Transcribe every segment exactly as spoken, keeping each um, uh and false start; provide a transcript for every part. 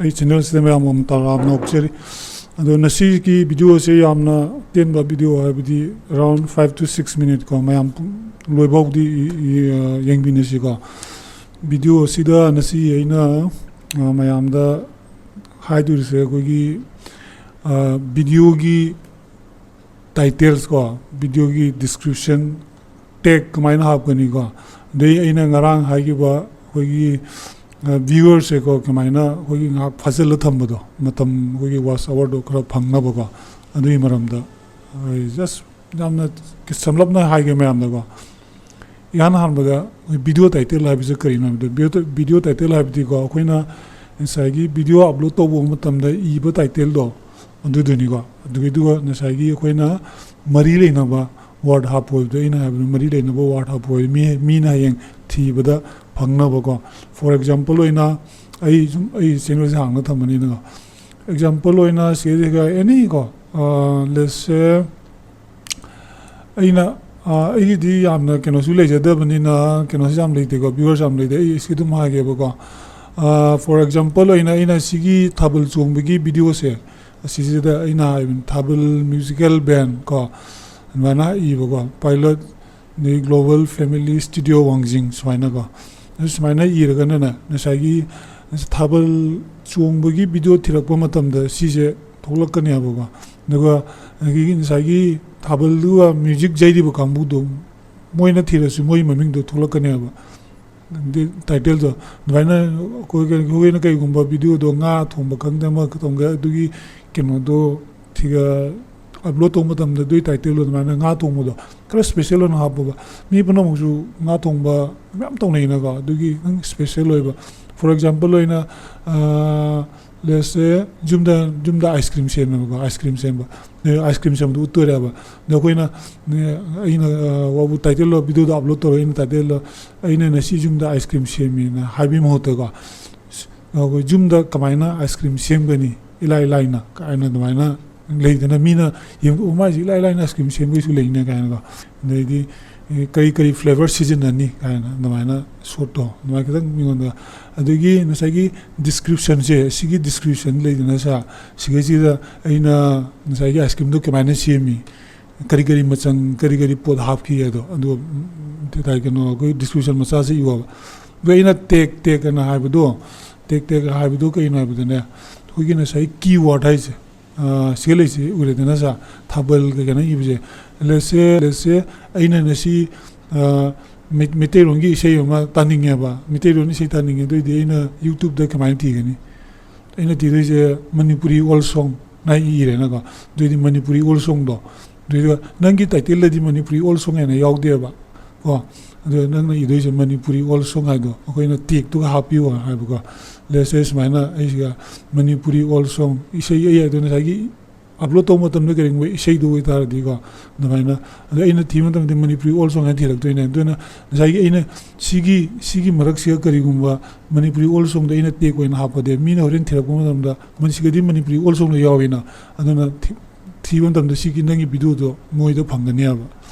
ꯑꯩ ꯆꯦꯅꯦꯜꯁꯤꯗ ꯃꯌꯥꯝ ꯑꯃ ꯇꯔꯥꯝꯅ ꯑꯣꯛꯆꯔꯤ꯫ ꯑꯗꯣ ꯉꯁꯤꯒꯤ ꯚꯤꯗꯤꯑꯣꯁꯦ ꯌꯥꯝꯅ ꯇꯦꯟꯕ ꯚꯤꯗꯤꯑꯣ, ꯍꯥꯏꯕꯗꯤ around five to six minute ꯀꯣ, ꯃꯌꯥꯝ ꯂꯣꯏꯐꯥꯎꯗꯤ ꯏ- ꯏ- ꯑ, ꯌꯦꯡꯕꯤꯅꯁꯤꯀꯣ꯫ ꯚꯤꯗꯤꯑꯣ ꯑꯁꯤꯗ ꯉꯁꯤ ꯑꯩꯅ ꯑ, ꯃꯌꯥꯝꯗ ꯍꯥꯏꯗꯣꯔꯤꯁꯦ ꯑꯩꯈꯣꯏꯒꯤ ꯑ, ꯚꯤꯗꯤꯑꯣꯒꯤ ꯇꯥꯏꯇꯦꯜꯁ ꯀꯣ, ꯚꯤꯗꯤꯑꯣꯒꯤ ꯗꯤꯁꯀ꯭ꯔꯤꯞꯁꯟ, ꯇꯦꯒ ꯀꯃꯥꯏꯅ ꯍꯥꯞꯀꯅꯤꯀꯣ, ꯑꯗꯩ ꯑꯩꯅ ꯉꯔꯥꯡ ꯍꯥꯏꯈꯤꯕ ꯑꯩꯈꯣꯏꯒꯤ ꯚ꯭ꯌꯨꯋꯔꯁꯦꯀꯣ, ꯀꯃꯥꯏꯅ ꯑꯩꯈꯣꯏꯒꯤ ꯉꯥꯏꯍꯥꯛ ꯐꯥꯖꯤꯜꯂ ꯊꯝꯕꯗꯣ, ꯃꯇꯝ ꯑꯩꯈꯣꯏꯒꯤ ꯋꯥꯆ ꯑꯋꯥꯔꯗꯣ ꯈꯔ ꯐꯪꯅꯕꯀꯣ, ꯑꯗꯨꯒꯤ ꯃꯔꯝꯗ ꯑꯩ ꯖꯁ ꯌꯥꯝꯅ ꯁꯝꯂꯞꯅ ꯍꯥꯏꯒꯦ ꯃꯌꯥꯝꯗꯀꯣ꯫ ꯏꯍꯥꯟ ꯍꯥꯟꯕꯗ ꯑꯩꯈꯣꯏ ꯚꯤꯗꯤꯑꯣ ꯇꯥꯏꯇꯦꯜ ꯍꯥꯏꯕꯁꯤ ꯀꯔꯤꯅꯣ ꯍꯥꯏꯕꯗ, ꯚꯤꯗꯤꯑꯣ ꯚꯤꯗꯤꯑꯣ ꯇꯥꯏꯇꯦꯜ ꯍꯥꯏꯕꯗꯤꯀꯣ, ꯑꯩꯈꯣꯏꯅ ꯉꯁꯥꯏꯒꯤ ꯚꯤꯗꯤꯑꯣ ꯑꯞꯂꯣꯗ ꯇꯧꯕ ꯃꯇꯝꯗ ꯏꯕ ꯇꯥꯏꯇꯦꯜꯗꯣ, ꯑꯗꯨꯗꯨꯅꯤꯀꯣ꯫ ꯑꯗꯨꯒꯤꯗꯨꯒ ꯉꯁꯥꯏꯒꯤ ꯑꯩꯈꯣꯏꯅ ꯃꯔꯤ ꯂꯩꯅꯕ ꯋꯥꯔꯗ ꯍꯥꯞꯄꯣ ꯍꯥꯏꯕꯗꯣ, ꯑꯩꯅ ꯍꯥꯏꯕꯗꯣ, ꯃꯔꯤ ꯂꯩꯅꯕ ꯋꯥꯔꯗ ꯍꯥꯞꯄꯣ ꯍꯥꯏꯕꯗꯣ, ꯃꯤ ꯃꯤꯅ ꯍꯌꯦꯡ ꯊꯤꯕꯗ ꯐꯪꯅꯕꯀꯣ꯫ ꯐꯣꯔ ꯑꯦꯛꯖꯥꯝꯄꯜ ꯑꯣꯏꯅ, ꯑꯩ ꯁꯨꯝ ꯑꯩ ꯆꯦꯅꯦꯜꯁꯦ ꯍꯥꯡꯅ ꯊꯝꯕꯅꯤꯅꯀꯣ꯫ ꯑꯦꯛꯖꯥꯝꯄꯜ ꯑꯣꯏꯅ ꯁꯤꯗꯩꯁꯤꯗ ꯑꯦꯅꯤ ꯀꯣ, ꯂꯦꯠꯁ ꯁꯦ, ꯑꯩꯅ ꯑ, ꯑꯩꯒꯤꯗꯤ ꯌꯥꯝꯅ ꯀꯩꯅꯣꯁꯨ ꯂꯩꯖꯗꯕꯅꯤꯅ, ꯀꯩꯅꯣꯁꯨ ꯌꯥꯝ ꯂꯩꯇꯦꯀꯣ, ꯚ꯭ꯌꯨꯋꯔꯁ ꯌꯥꯝ ꯂꯩꯇꯦ꯫ ꯑꯩ ꯁꯤ ꯑꯗꯨꯝ ꯍꯥꯏꯒꯦꯕꯀꯣ꯫ ꯐꯣꯔ ꯑꯦꯛꯖꯥꯝꯄꯜ ꯑꯣꯏꯅ, ꯑꯩꯅ ꯁꯤꯒꯤ ꯊꯥꯕꯜ ꯆꯣꯡꯕꯒꯤ ꯚꯤꯗꯤꯑꯣꯁꯦ, ꯑꯁꯤꯁꯤꯗ ꯑꯩꯅ ꯍꯥꯏꯕꯅꯤ, ꯊꯥꯕꯜ ꯃ꯭ꯌꯨꯖꯤꯀꯦꯜ ꯕꯦꯟ ꯀꯣ, ꯑꯗꯨꯃꯥꯏꯅ ꯏꯕꯀꯣ, ꯄꯥꯏꯂꯠ, ꯑꯗꯩ ꯒ꯭ꯂꯣꯕꯜ ꯐꯦꯃꯤꯂꯤ ꯁ꯭ꯇꯨꯗꯤꯑꯣ ꯋꯥꯡꯖꯤꯡ, ꯁꯨꯃꯥꯏꯅꯀꯣ꯫ ꯑꯗꯨ ꯁꯨꯃꯥꯏꯅ ꯏꯔꯒꯅꯅꯦ, ꯉꯁꯥꯏꯒꯤ ꯊꯥꯕꯜ ꯆꯣꯡꯕꯒꯤ ꯚꯤꯗꯤꯑꯣ ꯊꯤꯔꯛꯄ ꯃꯇꯝꯗ ꯁꯤꯁꯦ ꯊꯣꯛꯂꯛꯀꯅꯦꯕꯀꯣ꯫ ꯑꯗꯨꯒ ꯑꯗꯒꯤ ꯉꯁꯥꯏꯒꯤ ꯊꯥꯕꯜꯗꯨꯒ ꯃ꯭ꯌꯨꯖꯤꯛ ꯌꯩꯔꯤꯕ ꯀꯥꯡꯕꯨꯗꯣ, ꯃꯣꯏꯅ ꯊꯤꯔꯁꯨ ꯃꯣꯏ ꯃꯃꯤꯡꯗꯣ ꯊꯣꯛꯂꯛꯀꯅꯦꯕ, ꯇꯥꯏꯇꯦꯜꯗꯣ꯫ ꯑꯗꯨꯃꯥꯏꯅ ꯑꯩꯈꯣꯏ, ꯑꯩꯈꯣꯏꯅ ꯀꯩꯒꯨꯝꯕ ꯚꯤꯗꯤꯑꯣꯗꯣ ꯉꯥ ꯊꯣꯡꯕ ꯈꯪꯗꯦ, ꯑꯃ ꯊꯣꯡꯒꯦ, ꯑꯗꯨꯒꯤ ꯀꯩꯅꯣꯗꯣ ꯊꯤꯒ-, ꯑꯞꯂꯣꯗ ꯇꯧꯕ ꯃꯇꯝꯗ ꯑꯗꯨꯒꯤ ꯇꯥꯏꯇꯦꯜꯗꯣ ꯑꯗꯨꯃꯥꯏꯅ ꯉꯥ ꯊꯣꯡꯕꯗꯣ ꯈꯔ ꯁ꯭ꯄꯦꯁꯦꯜ ꯑꯣꯏꯅ ꯍꯥꯞꯄꯣꯕ꯫ ꯃꯤ ꯄꯨꯝꯅꯃꯛꯁꯨ ꯉꯥ ꯊꯣꯡꯕ ꯃꯌꯥꯝ ꯇꯧꯅꯩꯅꯀꯣ, ꯑꯗꯨꯒꯤ ꯅꯪ ꯁ꯭ꯄꯦꯁꯦꯜ ꯑꯣꯏꯕ꯫ ꯐꯣꯔ ꯑꯦꯛꯖꯥꯝꯄꯜ ꯑꯣꯏꯅ, ꯑ, ꯂꯦꯠꯁ ꯁꯦ, ꯌꯨꯝꯗ, ꯌꯨꯝꯗ ꯑꯥꯏꯁ ꯀ꯭ꯔꯤꯝ ꯁꯦꯝꯃꯦꯕꯀꯣ, ꯑꯥꯏꯁ ꯀ꯭ꯔꯤꯝ ꯁꯦꯝꯕ꯫ ꯑꯗꯩ ꯑꯥꯏꯁ ꯀ꯭ꯔꯤꯝ ꯁꯦꯝꯕꯗꯣ ꯎꯠꯇꯣꯏꯔꯦꯕ꯫ ꯑꯗꯣ ꯑꯩꯈꯣꯏꯅ, ꯑ, ꯑꯩꯅ, ꯑ, ꯋꯥꯕꯨ ꯇꯥꯏꯇꯜꯗꯣ, ꯚꯤꯗꯤꯑꯣꯗꯣ ꯑꯞꯂꯣꯗ ꯇꯧꯔꯦ, ꯑꯩꯅ ꯇꯥꯏꯇꯜꯗꯣ, "ꯑꯩꯅ ꯉꯁꯤ ꯌꯨꯝꯗ ꯑꯥꯏꯁ ꯀ꯭ꯔꯤꯝ ꯁꯦꯝꯃꯦꯅ" ꯍꯥꯏꯕꯒꯤ ꯃꯍꯨꯠꯇꯀꯣ, ꯑꯩꯈꯣꯏ ꯌꯨꯝꯗ ꯀꯃꯥꯏꯅ ꯑꯥꯏꯁ ꯀ꯭ꯔꯤꯝ ꯁꯦꯝꯒꯅꯤ ꯏꯂꯥꯏ ꯂꯥꯏꯅ ꯀꯥꯏꯅ ꯑꯗꯨꯃꯥꯏꯅ ꯂꯩꯗꯅ, ꯃꯤꯅ ꯌꯦꯡꯕ, "ꯑꯣ, ꯃꯥꯏꯁꯦ ꯏꯂꯥꯏ ꯂꯥꯏꯅ ꯑꯥꯏꯁ ꯀ꯭ꯔꯤꯝ ꯁꯦꯝꯕꯒꯤꯁꯨ ꯂꯩꯅꯦ" ꯀꯥꯏꯅꯀꯣ꯫ ꯑꯗꯩꯗꯤ, ꯀꯔꯤ ꯀꯔꯤ ꯐ꯭ꯂꯦꯕꯔ ꯁꯤꯖꯤꯟꯅꯅꯤ ꯀꯥꯏꯅ ꯑꯗꯨꯃꯥꯏꯅ ꯁꯣꯔꯠꯇꯣ ꯑꯗꯨꯃꯥꯏꯅ ꯈꯤꯇꯪ ꯃꯤꯉꯣꯟꯗ꯫ ꯑꯗꯒꯤ ꯉꯁꯥꯏꯒꯤ ꯗꯤꯁꯀ꯭ꯔꯤꯞꯁꯟꯁꯦ, ꯁꯤꯒꯤ ꯗꯤꯁꯀ꯭ꯔꯤꯞꯁꯟ ꯂꯩꯗꯅ ꯁꯥꯔ, ꯁꯤꯒꯩꯁꯤꯗ ꯑꯩꯅ ꯉꯁꯥꯏꯒꯤ ꯑꯥꯏꯁ ꯀ꯭ꯔꯤꯝꯗꯣ ꯀꯃꯥꯏꯅ ꯁꯦꯝꯃꯤ, ꯀꯔꯤ ꯀꯔꯤ ꯃꯆꯪ, ꯀꯔꯤ ꯀꯔꯤ ꯄꯣꯠ ꯍꯥꯞꯈꯤ ꯍꯥꯏꯗꯣ, ꯑꯗꯨ ꯀꯩꯅꯣ ꯑꯩꯈꯣꯏ ꯗꯤꯁꯀ꯭ꯔꯤꯞꯁꯟ ꯃꯆꯥꯁꯦ ꯏꯌꯣꯕ꯫ ꯑꯗꯣ ꯑꯩꯅ ꯇꯦꯛ ꯇꯦꯛ ꯑꯅ ꯍꯥꯏꯕꯗꯣ, ꯇꯦꯛ ꯇꯦꯛ ꯍꯥꯏꯕꯗꯣ ꯀꯩꯅꯣ ꯍꯥꯏꯕꯗꯅꯦ, ꯑꯩꯈꯣꯏꯒꯤ ꯉꯁꯥꯏ ꯀꯤ ꯋꯥꯔꯗ ꯍꯥꯏꯁꯦ, ꯁꯤꯒ ꯂꯩꯁꯦ ꯎꯔꯦꯗꯅ ꯁꯥꯔ, ꯊꯥꯕꯜ ꯀꯩ ꯀꯩꯅꯣ ꯏꯕꯁꯦ꯫ ꯂꯦꯠꯁꯦ, ꯂꯦꯠꯁꯦ ꯑꯩꯅ ꯉꯁꯤ ꯃꯩꯇꯩꯂꯣꯟꯒꯤ ꯏꯁꯩ ꯑꯃ ꯇꯥꯅꯤꯡꯉꯦꯕ, ꯃꯩꯇꯩꯂꯣꯟ ꯏꯁꯩ ꯇꯥꯅꯤꯡꯉꯦ꯫ ꯑꯗꯨꯑꯣꯏꯗꯤ ꯑꯩꯅ ꯌꯨꯇ꯭ꯌꯨꯕꯇ ꯀꯃꯥꯏꯅ ꯊꯤꯒꯅꯤ? ꯑꯩꯅ ꯊꯤꯗꯣꯏꯁꯦ ꯃꯅꯤꯄꯨꯔꯤ ꯑꯣꯜ ꯁꯣꯡ ꯍꯥꯏ ꯏꯔꯦꯅꯀꯣ꯫ ꯑꯗꯨꯑꯣꯏꯗꯤ ꯃꯅꯤꯄꯨꯔꯤ ꯑꯣꯜ ꯁꯣꯡꯗꯣ, ꯑꯗꯨꯏꯗꯨꯒ ꯅꯪꯒꯤ ꯇꯥꯏꯇꯜꯗꯗꯤ ꯃꯅꯤꯄꯨꯔꯤ ꯑꯣꯜ ꯁꯣꯡ ꯍꯥꯏꯅ ꯌꯥꯎꯗꯦꯕ ꯀꯣ꯫ ꯑꯗꯨ ꯅꯪꯅ ꯏꯗꯣꯏꯁꯦ ꯃꯅꯤꯄꯨꯔꯤ ꯑꯣꯜ ꯁꯣꯡ ꯍꯥꯏꯗꯣ ꯑꯩꯈꯣꯏꯅ ꯇꯦꯛꯇꯨꯒ ꯍꯥꯞꯄꯤꯌꯣ ꯍꯥꯏꯕꯀꯣ꯫ ꯂꯦꯠꯁꯦ ꯁꯨꯃꯥꯏꯅ ꯑꯩꯁꯤꯒ ꯃꯅꯤꯄꯨꯔꯤ ꯑꯣꯜ ꯁꯣꯡ ꯏꯁꯩ ꯑꯩ ꯍꯥꯏꯗꯣ ꯉꯁꯥꯏꯒꯤ ꯑꯞꯂꯣꯗ ꯇꯧꯕ ꯃꯇꯝꯗ ꯀꯔꯤꯒꯨꯝꯕ ꯏꯁꯩꯗꯨ ꯑꯣꯏꯇꯥꯔꯗꯤꯀꯣ, ꯑꯗꯨꯃꯥꯏꯅ꯫ ꯑꯗꯣ ꯑꯩꯅ ꯊꯤꯕ ꯃꯇꯝꯗ ꯃꯅꯤꯄꯨꯔꯤ ꯑꯣꯜ ꯁꯣꯡ ꯍꯥꯏꯅ ꯊꯤꯔꯛꯇꯣꯏꯅꯦ꯫ ꯑꯗꯨꯅ ꯉꯁꯥꯏꯒꯤ ꯑꯩꯅ ꯁꯤꯒꯤ ꯁꯤꯒꯤ ꯃꯔꯛꯁꯤꯒ ꯀꯔꯤꯒꯨꯝꯕ ꯃꯅꯤꯄꯨꯔꯤ ꯑꯣꯜ ꯁꯣꯡꯗ ꯑꯩꯅ ꯇꯦꯛ ꯑꯣꯏꯅ ꯍꯥꯞꯄꯗꯤ ꯃꯤꯅ ꯍꯣꯔꯦꯟ ꯊꯤꯔꯛꯄ ꯃꯇꯝꯗ ꯃꯁꯤꯒꯗꯤ ꯃꯅꯤꯄꯨꯔꯤ ꯑꯣꯜ ꯁꯣꯡꯗ ꯌꯥꯎꯏꯅ꯫ ꯑꯗꯨꯅ ꯊꯤ- ꯊꯤꯕ ꯃꯇꯝꯗ ꯁꯤꯒꯤ ꯅꯪꯒꯤ ꯚꯤꯗꯤꯑꯣꯗꯣ ꯃꯣꯏꯗ ꯐꯪꯒꯅꯦꯕ꯫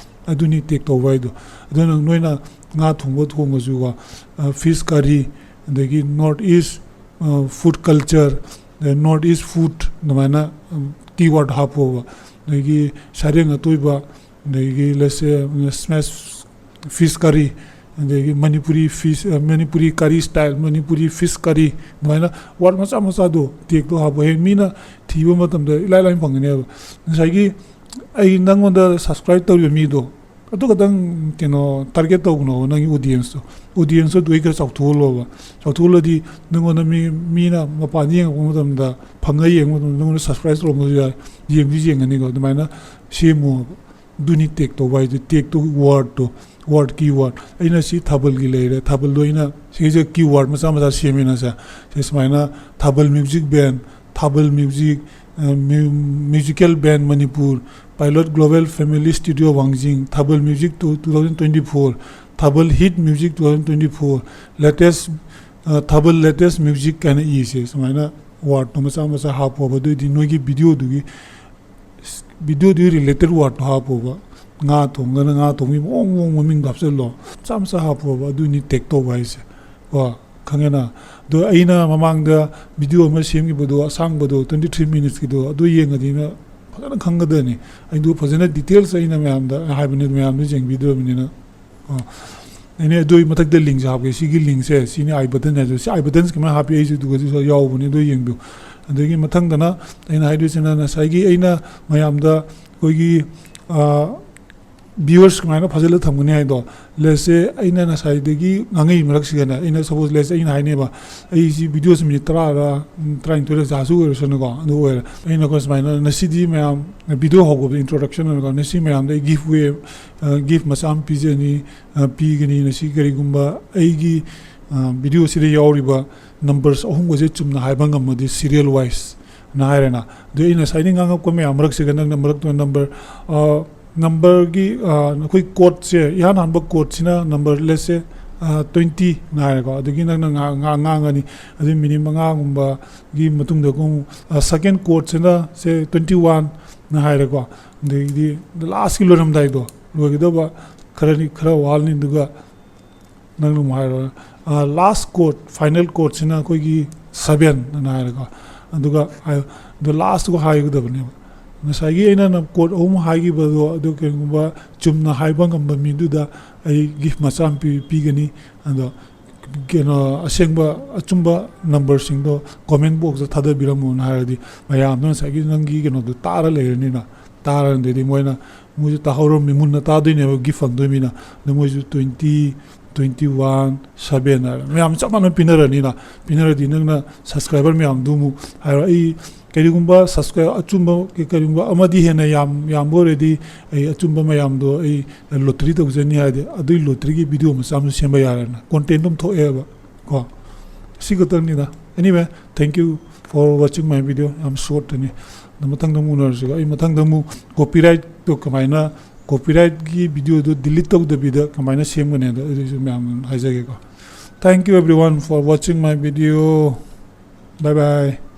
ꯑꯗꯨꯅꯤ ꯇꯦꯛ ꯇꯧꯕ ꯍꯥꯏꯗꯣ꯫ ꯑꯗꯨꯅ ꯅꯣꯏꯅ ꯉꯥ ꯊꯣꯡꯕ ꯊꯣꯡꯉꯁꯨꯀꯣ, ꯐꯤꯁ ꯀꯔꯤ, ꯑꯗꯒꯤ north east food culture, north east food, ꯑꯗꯨꯃꯥꯏꯅ ꯀꯤ ꯋꯥꯔꯗ ꯍꯥꯞꯄꯣꯕ꯫ ꯑꯗꯒꯤ ꯁꯔꯦꯡ ꯑꯇꯣꯏꯕ, ꯑꯗꯒꯤ ꯂꯦꯠꯁꯦ ꯁ꯭ꯃꯦꯁ ꯐꯤꯁ ꯀꯔꯤ, ꯑꯗꯒꯤ ꯃꯅꯤꯄꯨꯔꯤ ꯐꯤꯁ, ꯃꯅꯤꯄꯨꯔꯤ ꯀꯔꯤ ꯁ꯭ꯇꯥꯏꯜ, ꯃꯅꯤꯄꯨꯔꯤ ꯐꯤꯁ ꯀꯔꯤ, ꯑꯗꯨꯃꯥꯏꯅ ꯋꯥꯔꯗ ꯃꯆꯥ ꯃꯆꯥꯗꯣ ꯇꯦꯛꯇꯣ ꯍꯥꯞꯄꯣ꯫ ꯍꯌꯦꯡ ꯃꯤꯅ ꯊꯤꯕ ꯃꯇꯝꯗ ꯏꯂꯥꯏ ꯂꯥꯏꯅ ꯐꯪꯒꯅꯦꯕ꯫ ꯉꯁꯥꯏꯒꯤ ꯑꯩ ꯅꯪꯉꯣꯟꯗ ꯁꯕꯁꯀ꯭ꯔꯥꯏꯕ ꯇꯧꯔꯤꯕ ꯃꯤꯗꯣ, ꯑꯗꯨ ꯈꯛꯇꯪ ꯀꯩꯅꯣ ꯇꯥꯔꯒꯦꯠ ꯇꯧꯒꯅꯣꯕ, ꯅꯪꯒꯤ ꯑꯣꯗꯤꯌꯦꯟꯁꯇꯣ꯫ ꯑꯣꯗꯤꯌꯦꯟꯁꯇꯣ ꯑꯗꯨ ꯑꯩ ꯈꯔ ꯆꯥꯎꯊꯣꯛꯍꯜꯂꯣꯕ꯫ ꯆꯥꯎꯊꯣꯛꯍꯜꯂꯗꯤ ꯅꯪꯉꯣꯟꯗ ꯃꯤ, ꯃꯤꯅ ꯃꯄꯥꯟꯗ ꯌꯦꯡꯉꯛꯄ ꯃꯇꯝꯗ, ꯐꯪꯉ ꯌꯦꯡꯕ ꯃꯇꯝꯗ ꯅꯪꯉꯣꯟꯗ ꯁꯕꯁꯀ꯭ꯔꯥꯏꯕ ꯇꯧꯔꯝꯕꯁꯨ ꯌꯥꯏ, ꯌꯦꯡꯗꯤ ꯌꯦꯡꯒꯅꯤꯀꯣ꯫ ꯑꯗꯨꯃꯥꯏꯅ ꯁꯦꯝꯃꯣꯕ꯫ ꯑꯗꯨꯅꯤ ꯇꯦꯛ ꯇꯧꯕ ꯍꯥꯏꯗꯤ, ꯇꯦꯛꯇꯨ ꯋꯥꯔꯗꯇꯣ, ꯋꯥꯔꯗ, ꯀꯤ ꯋꯥꯔꯗ꯫ ꯑꯩꯅ ꯁꯤ ꯊꯥꯕꯜꯒꯤ ꯂꯩꯔꯦ, ꯊꯥꯕꯜꯗꯣ ꯑꯩꯅ ꯁꯤꯁꯦ ꯀꯤ ꯋꯥꯔꯗ ꯃꯆꯥ ꯃꯆꯥ ꯁꯦꯝꯃꯦꯅ ꯁꯦ꯫ ꯁꯤ ꯁꯨꯃꯥꯏꯅ Thabal music band, Thabal music, musical band Manipur, pilot global family studio Wangjing, Thabal music two, two thousand twenty four, Thabal hit music two thousand twenty four, latest, Thabal latest music ꯀꯥꯏꯅ ꯏꯁꯦ ꯁꯨꯃꯥꯏꯅ ꯋꯥꯔꯗꯇꯣ ꯃꯆꯥ ꯃꯆꯥ ꯍꯥꯞꯄꯣꯕ꯫ ꯑꯗꯨꯑꯣꯏꯗꯤ ꯅꯣꯏꯒꯤ ꯚꯤꯗꯤꯑꯣꯗꯨꯒꯤ, ꯚꯤꯗꯤꯑꯣꯗꯨꯒꯤ ꯔꯤꯂꯦꯇꯦꯠ ꯋꯥꯔꯗꯇꯣ ꯍꯥꯞꯄꯣꯕ꯫ ꯉꯥ ꯊꯣꯡꯒꯅ ꯉꯥ ꯊꯣꯡꯕꯒꯤ ꯃꯑꯣꯡ ꯃꯑꯣꯡ ꯃꯃꯤꯡꯗꯣ ꯍꯥꯞꯆꯤꯜꯂꯣ, ꯃꯆꯥ ꯃꯆꯥ ꯍꯥꯞꯄꯣꯕ꯫ ꯑꯗꯨꯅꯤ ꯇꯦꯛ ꯇꯧꯕ ꯍꯥꯏꯁꯦ꯫ ꯀꯣ, ꯈꯪꯉꯦꯅ? ꯑꯗꯣ ꯑꯩꯅ ꯃꯃꯥꯡꯗ ꯚꯤꯗꯤꯑꯣ ꯑꯃ ꯁꯦꯝꯈꯤꯕꯗꯣ, ꯑꯁꯥꯡꯕꯗꯣ, twenty three minutesꯀꯤꯗꯣ, ꯑꯗꯨ ꯌꯦꯡꯉꯗꯤ ꯅꯪ ꯐꯖꯅ ꯈꯪꯒꯗꯕꯅꯤ꯫ ꯑꯩꯗꯣ ꯐꯖꯅ details ꯑꯩꯅ ꯃꯌꯥꯝꯗ ꯍꯥꯏꯕꯅꯤ, ꯃꯌꯥꯝꯗꯣ ꯌꯦꯡꯕꯤꯗ꯭ꯔꯕꯅꯤꯅ꯫ ꯑꯣ, ꯑꯩꯅ ꯑꯗꯨꯒꯤ ꯃꯊꯛꯇ linkꯁꯦ ꯍꯥꯞꯀꯦ꯫ ꯁꯤꯒꯤ linkꯁꯦ, ꯁꯤꯅꯤ I button ꯍꯥꯏꯗꯣ꯫ ꯁꯤ I buttons ꯀꯃꯥꯏꯅ ꯍꯥꯞꯄꯤ, ꯑꯩꯁꯨ ꯑꯗꯨꯒꯁꯨ ꯌꯥꯎꯕꯅꯤ, ꯑꯗꯨ ꯌꯦꯡꯕꯤꯌꯨ꯫ ꯑꯗꯒꯤ ꯃꯊꯪꯗꯅ ꯑꯩꯅ ꯍꯥꯏꯗꯣꯏꯁꯤꯅ, ꯉꯁꯥꯏꯒꯤ ꯑꯩꯅ ꯃꯌꯥꯝꯗ ꯑꯩꯈꯣꯏꯒꯤ, ꯑ, viewers ꯀꯃꯥꯏꯅ ꯐꯥꯖꯤꯜꯂ ꯊꯝꯒꯅꯤ ꯍꯥꯏꯗꯣ, let's say ꯑꯩꯅ ꯉꯁꯥꯏꯗꯒꯤ ꯉꯥꯡꯉꯛꯏ ꯃꯔꯛꯁꯤꯗꯅꯦ, ꯑꯩꯅ suppose, let's say ꯑꯩꯅ ꯍꯥꯏꯅꯦꯕ, ꯑꯩꯁꯤ ꯚꯤꯗꯤꯑꯣꯁꯤ ꯃꯤꯅꯤꯠ ꯇꯔꯥꯔ, ꯎꯝ, ꯇꯔꯥꯅꯤꯊꯣꯏꯔ ꯖꯥꯁꯨ ꯑꯣꯏꯔꯁꯅꯨꯀꯣ, ꯑꯗꯨ ꯑꯣꯏꯔꯦ꯫ ꯑꯩꯅ ꯑꯩꯈꯣꯏ ꯁꯨꯃꯥꯏꯅ ꯉꯁꯤꯗꯤ ꯃꯌꯥꯝ ꯚꯤꯗꯤꯑꯣ ꯍꯧꯕꯗ introduction ꯑꯣꯏꯅꯀꯣ, ꯉꯁꯤ ꯃꯌꯥꯝꯗ ꯑꯩ giveaway, ꯑ, gift ꯃꯆꯥ ꯑꯃ ꯄꯤꯖꯅꯤ, ꯑ, ꯄꯤꯒꯅꯤ꯫ ꯉꯁꯤ ꯀꯔꯤꯒꯨꯝꯕ ꯑꯩꯒꯤ, ꯑ, ꯚꯤꯗꯤꯑꯣꯁꯤꯗ ꯌꯥꯎꯔꯤꯕ numbers ꯑꯍꯨꯝꯒꯁꯦ ꯆꯨꯝꯅ ꯍꯥꯏꯕ ꯉꯝꯃꯗꯤ serial wise ꯅ ꯍꯥꯏꯔꯦꯅ꯫ ꯑꯗꯨ ꯑꯩꯅ ꯉꯁꯥꯏꯗꯩ ꯉꯥꯡꯉꯛꯄ ꯃꯌꯥꯝ ꯃꯔꯛꯁꯤꯒ ꯅꯪꯅ ꯃꯔꯛꯇ number, ꯑ, numberꯒꯤ, ꯑ, ꯑꯩꯈꯣꯏ codeꯁꯦ, ꯏꯍꯥꯟ ꯍꯥꯟꯕ codeꯁꯤꯅ number, let's say, ꯑ, twenty ꯅ ꯍꯥꯏꯔꯦꯀꯣ꯫ ꯑꯗꯒꯤ ꯅꯪꯅ ꯉꯥ-, ꯉꯥ-, ꯉꯥꯡꯉꯅꯤ꯫ ꯑꯗꯨ ꯃꯤꯅꯤꯠ ꯃꯉꯥꯒꯨꯝꯕꯒꯤ ꯃꯇꯨꯡꯗ ꯑꯃꯨꯛ, ꯑ, second codeꯁꯤꯅ, say, twenty one ꯅ ꯍꯥꯏꯔꯦꯀꯣ꯫ ꯑꯗꯒꯤꯗꯤ lastꯀꯤ ꯂꯣꯏꯔꯝꯗꯥꯏꯗꯣ, ꯂꯣꯏꯒꯗꯕ ꯈꯔꯅꯤ, ꯈꯔ ꯋꯥꯠꯂꯅꯤ꯫ ꯑꯗꯨꯒ ꯅꯪꯅ ꯑꯃꯨꯛ ꯍꯥꯏꯔꯣ, ꯑ, last code, final codeꯁꯤꯅ ꯑꯩꯈꯣꯏꯒꯤ seven ꯑꯅ ꯍꯥꯏꯔꯦꯀꯣ꯫ ꯑꯗꯨꯒ ꯍꯥꯏ-, ꯑꯗꯨ lastꯇꯨꯒ ꯍꯥꯏꯒꯗꯕꯅꯦꯕ꯫ ꯉꯁꯥꯏꯒꯤ ꯑꯩꯅ ꯅ-, code ꯑꯍꯨꯝ ꯍꯥꯏꯈꯤꯕꯗꯣ, ꯑꯗꯨ ꯀꯔꯤꯒꯨꯝꯕ ꯆꯨꯝꯅ ꯍꯥꯏꯕ ꯉꯝꯕ ꯃꯤꯗꯨꯗ ꯑꯩ gift ꯃꯆꯥ ꯑꯃ ꯄꯤ-, ꯄꯤꯒꯅꯤ꯫ ꯑꯗꯣ ꯀꯩꯅꯣ, ꯑꯁꯦꯡꯕ ꯑꯆꯨꯝꯕ numberꯁꯤꯡꯗꯣ comment boxꯇ ꯊꯥꯗꯕꯤꯔꯝꯃꯣꯅ ꯍꯥꯏꯔꯗꯤ ꯃꯌꯥꯝꯗꯣ ꯉꯁꯥꯏꯒꯤ ꯅꯪꯒꯤ ꯀꯩꯅꯣꯗꯣ ꯇꯥꯔ ꯂꯩꯔꯅꯤꯅ꯫ ꯇꯥꯔꯗꯤ ꯃꯣꯏꯅ, ꯃꯣꯏꯁꯨ ꯇꯥꯍꯧꯔꯝꯃꯤ, ꯃꯨꯟꯅ ꯇꯥꯗꯣꯏꯅꯦꯕ gift ꯐꯪꯗꯣꯏ ꯃꯤꯅ꯫ ꯑꯗꯣ ꯃꯣꯏꯁꯨ twenty, twenty one, seven ꯍꯥꯏꯔ ꯃꯌꯥꯝ ꯆꯞ ꯃꯥꯟꯅ ꯄꯤꯅꯔꯅꯤꯅ꯫ ꯄꯤꯅꯔꯗꯤ ꯅꯪꯅ subscriber ꯃꯌꯥꯝꯗꯨ ꯑꯃꯨꯛ ꯍꯥꯏꯔꯣ, ꯑꯩ ꯀꯔꯤꯒꯨꯝꯕ subscribe ꯑꯆꯨꯝꯕ, ꯀꯔꯤꯒꯨꯝꯕ ꯑꯃꯗꯤ ꯍꯦꯟꯅ ꯌꯥꯝ, ꯌꯥꯝꯕ ꯑꯣꯏꯔꯗꯤ ꯑꯩ ꯑꯆꯨꯝꯕ ꯃꯌꯥꯝꯗꯣ ꯑꯩ lottery ꯇꯧꯖꯅꯤ ꯍꯥꯏꯔꯗꯤ ꯑꯗꯨꯒꯤ lotteryꯒꯤ video ꯃꯆꯥ ꯑꯃꯁꯨ ꯁꯦꯝꯕ ꯌꯥꯔꯦꯅ꯫ Content ꯑꯗꯨꯝ ꯊꯣꯛꯑꯦꯕ ꯀꯣ꯫ ꯁꯤ ꯈꯛꯇꯪꯅꯤꯗ꯫ Anyway, thank you for watching my video. ꯌꯥꯝ shortꯅꯤ꯫ ꯑꯗꯣ ꯃꯊꯪꯗ ꯑꯃꯨꯛ ꯎꯅꯔꯁꯤꯀꯣ꯫ ꯑꯩ ꯃꯊꯪꯗ ꯑꯃꯨꯛ copyrightꯇꯣ ꯀꯃꯥꯏꯅ, copyrightꯀꯤ videoꯗꯣ delete ꯇꯧꯗꯕꯤꯗ ꯀꯃꯥꯏꯅ ꯁꯦꯝꯒꯅꯤ ꯑꯗꯣ ꯑꯗꯨꯁꯨ ꯃꯌꯥꯝ ꯍꯥꯏꯖꯒꯦꯀꯣ꯫ Thank you everyone for watching my video. Bye bye.